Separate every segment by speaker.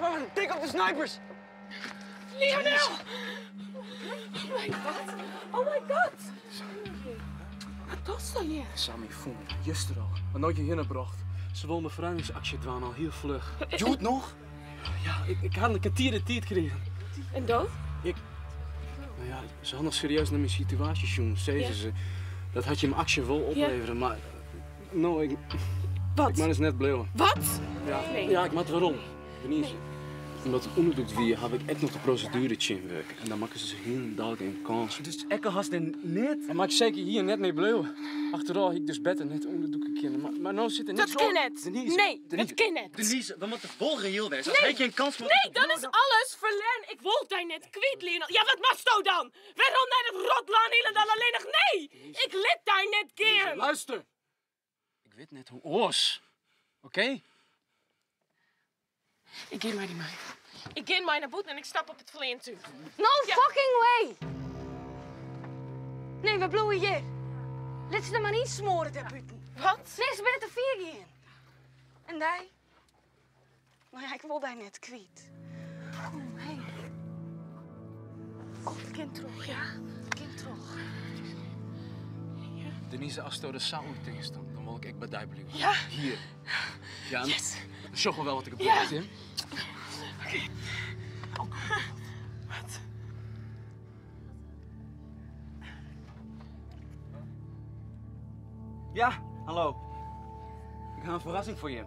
Speaker 1: Wacht, tik op de snipers!
Speaker 2: Lionel! Oh my god! Oh my god! Wat dochsto hjir?
Speaker 3: Se ha my fûn, juster al. Mar no't je hinne brocht. Se wol in befrijingsaksje dwaan al hiel fluch.
Speaker 1: Hjoed noch?
Speaker 3: Ja, ik ha in kertier de tiid krigen.
Speaker 2: En dan?
Speaker 3: Ik, no ja, se ha noch serieus nei myn situaasje sjoen, sizze se. Dat hat jim aksje wol oplevere, mar no, ik,
Speaker 2: Wat?
Speaker 3: ik moat dus net bliuwe.
Speaker 2: Wat?
Speaker 3: Ja,
Speaker 2: Nee.
Speaker 3: ja, ik moat werom. Denise, omdat it ûnderdûkt wie, haw ik ek noch de proseduere tsjinwurke. En dan makken se hielendal gjin kâns.
Speaker 1: Dus ek al hast der net?
Speaker 3: Dan moat ik seker hjir net mear bliuwe. Achterôf hie ik dus better net ûnderdûke kinnen. Mar no sit der niks
Speaker 2: Dat kin
Speaker 3: op.
Speaker 2: net.
Speaker 3: Denise,
Speaker 2: Nee, dat
Speaker 3: Denise.
Speaker 2: kin net.
Speaker 1: Denise, we moatte wol reëel wêze. As
Speaker 2: Nee.
Speaker 1: hy gjin kâns
Speaker 2: Nee, dan is alles ferlern. Ik wol dy net kwyt, Lionel. Ja, wat moatsto dan? Werom nei dat rotlân hielendal allinnich? Nee, ik lit dy net gean.
Speaker 3: Luister. Ik wit net hoe oars. Oké?
Speaker 2: Ik gean mei dy mei. Ik gean mei nei bûten en ik stap op it fleantúch.
Speaker 4: No fucking way! Nee, we bliuwe hjir. Lit se der mar ynsmoare dêr bûten.
Speaker 2: Wat?
Speaker 4: Nee, se binne te fier gien. En dy? No ja, ik wol dy net kwyt. Kom, hey. Kom, it kin troch, ja? It kin troch.
Speaker 3: Denise, asto der sa oer tinkst, dan wol ik ek by dy bliuwe.
Speaker 2: Ja?
Speaker 3: Hier. Ja, en
Speaker 2: Yes.
Speaker 3: dan sjogge we wel wat der gebeurt,
Speaker 2: Ja.
Speaker 3: Tim.
Speaker 2: Oké. Wat?
Speaker 1: Ja, hallo. Ik ha in ferrassing foar jim.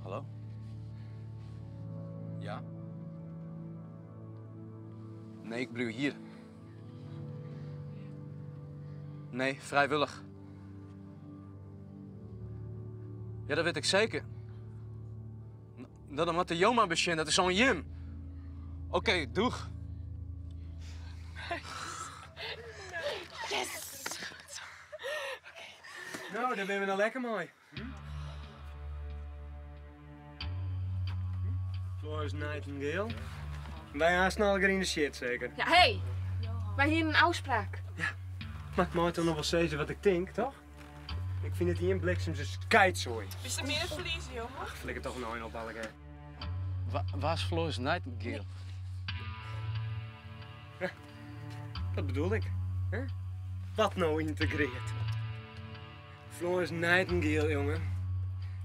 Speaker 3: Hallo? Ja? Nee, ik bliuw hier. Nee, vrijwillig. Ja, dat wit ik seker. Dan moat de Joma besjen, dat is oan jim. Oké, doeg.
Speaker 2: Yes!
Speaker 5: No, dêr binne we no lekker mei. Hm? Florence Nightingale. Wy aansten allegear yn de shit, seker?
Speaker 2: Ja, hey! Wy hienen in ôfspraak.
Speaker 5: Ja, mar ik mei toch noch wol sizze wat ik tink, toch? Ik fyn it ien bliksemse skytsoai.
Speaker 2: Bist der mear ferliezen, jonge?
Speaker 5: Ach, flikker toch in ein op allegear.
Speaker 3: Wa is Florence Nightingale?
Speaker 5: Ja, dat bedoel ik. Hè? Wat no yntegreard? Florence Nightingale, jonge.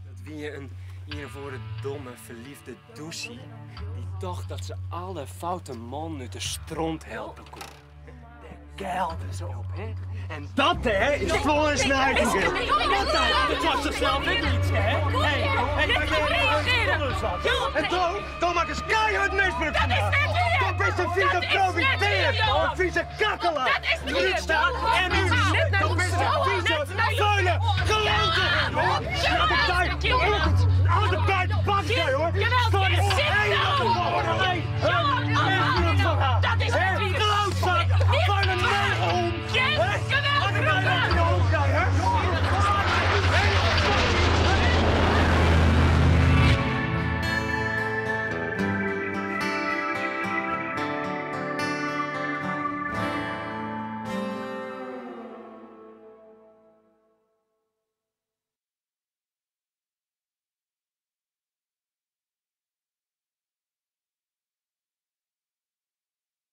Speaker 5: Dat wie in ien of oare domme, ferliefde dûsy dy't tocht dat se alle foute mannen út de stront helpe koe. Dêr keilde se op, hè? En dat, hè, is Florence Nightingale. Wat dan? Dat was ze zelf ek lyts, hè? Hey, hey,
Speaker 2: Net reageren!
Speaker 5: En do, do makkest keihard misbrûk fan
Speaker 2: Dat is
Speaker 5: har.
Speaker 2: net wier!
Speaker 5: Do bist in vieze
Speaker 2: Dat is net
Speaker 5: profiteer,
Speaker 2: wier, Johan!
Speaker 5: in vieze kakkelaar.
Speaker 2: Dat is niet wier!
Speaker 5: Staan en nu,
Speaker 2: Net naar
Speaker 5: do
Speaker 2: de
Speaker 5: bist in
Speaker 2: vrouwen,
Speaker 5: vieze,
Speaker 2: net naar de
Speaker 5: vuile
Speaker 2: vrouwen.
Speaker 5: klote. Laat ik daar, laat ik daar pak, hoor.
Speaker 2: Jawel,
Speaker 5: Sorry.
Speaker 2: zit
Speaker 5: Hey,
Speaker 2: nou!
Speaker 5: hey,
Speaker 2: Johan,
Speaker 5: hey,